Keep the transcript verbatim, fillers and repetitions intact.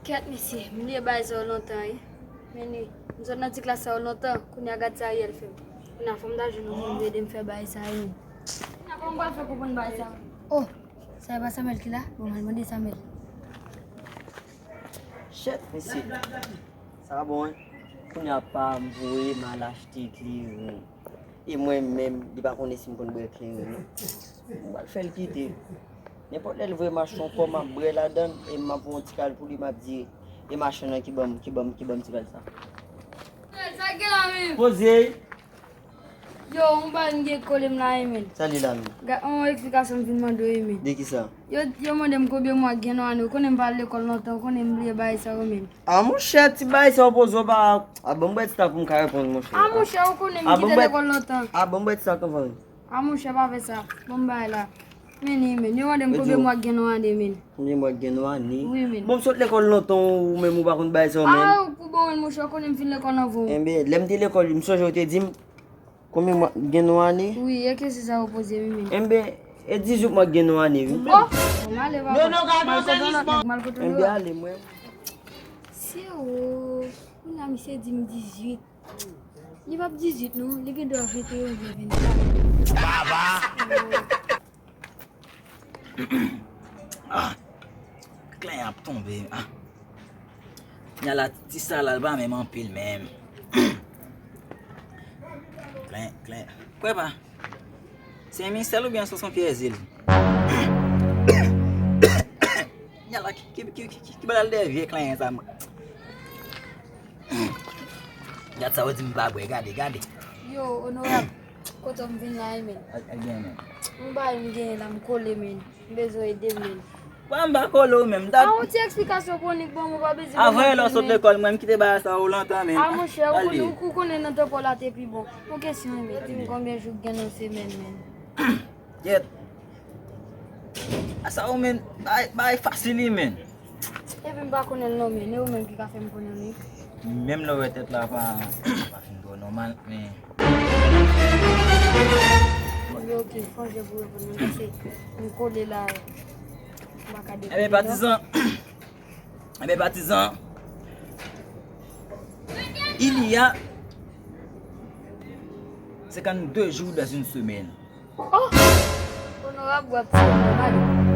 Kèt mesye, m bliye bagay sa yo lontan wi. Men ni, m sot nan ti klas sa yo lontan, kounye a gad sa Ariel fè m. Kounye a fò m ta jwenn yon moun pou ede m fè bagay sa yo. Kounye a kòman m pral fè konprann bagay sa yo? Oh, sa e pa Samuel ki la? Bon, m al mande Samuel. Chèt, mesye. Sa bon, wi. Kounye a pa m voye m al achte kleren. E mwen menm, li pa konnen si m konn bwè kleren, non. M pral fè l kite. Nenpòt lè l voye m achte yon kòb, m ap bwè ladan l, e m ap voye yon ti kal pou li, m ap di, e machann nan ki ban m, ki ban m, ki ban m ti kal sa. Sa gen la menm? Poze. Yo, yon bagay m gen kole m la, wi, men. Sa li la menm? Ga, yon eksplikasyon m vin mande w, wi, men. De ki sa? Yo, yo mande m konbyen mwa k gen nan ane, ou konnen m pa al lekòl lontan, ou konnen m bliye bagay sa yo, men. A monchè, ti bagay sa yo poze w pa. A ban m bwè ti sa pou m ka reponn, monchè. A monchè, ou konnen m kite lekòl lontan. A ban m bwè ti sa kanvan. A monchè, pa fè sa. Ban m bagay la. Men ni, men. Yo mande m konbyen mwa k gen nan ane, men. Konbyen mwa k gen nan ane? Wi, men. Bon, m sot lekòl lontan, ou menm ou pa konn bagay sa yo, men. A, ou bon, men, monchè, ou konnen m fin lekòl anvan w. Enben, lè m te lekòl, m sonje ou te di m, konbyen mwa gen nan ane? Wi, e kesyon sa ou poze m, men. Enben, e dizuit mwa gen nan ane, wi. Oh! Bon, m ale, papa. M al kote yon lòt nèg, m al kote yon lòt. Enben, ale, mwen. Se o, kounye a misye di m dizuit. Li p ap dizuit, non, li gen dwa venteyen oubyen vennkat. Baba! Ah, klen ap tonbe. Ah. Nyala ti sa la, l pa menm anpil menm. Klen, klen. Kwè pa. Se Misèl oubyen Sonson Pyèzil? Nyala ki, ki, ki, ki, ki, ki bagay de vye klen sa, mwen. Gad sa yo di m pa bwè, gade, gade. Yo, onorab, kote m vin la, men. Ak, ak gen, men. M bay m gen la, m kole, men. M bezwen ede m, men. Bwa m pa kole w menm. A, yon ti eksplikasyon pou nik ban m, ou pa bezwen. Avan lè w sot lekòl, mwen m kite bagay sa yo lontan, men. A, monchè, ou konnen, ou konnen nan tanpò la te pi bon. Yon kesyon, men, di m konbyen jou k gen nan semèn, men. Yèt. A sa ou menm, bay, bay fasil li, men. Epi m pa konnen l non, men e ou menm ki ka fè m konnen l, wi. Menm lè w wè tèt la pa, pa fin twò nòmal, men. Oke, oke, fò je pou reponn mwen, paske m kole la, m pa ka dekoule, non. Enben, patizan, enben, patizan, il y a cinquante-deux jours dans une semaine. Oh! Onorab, w ap tiye m nan bal.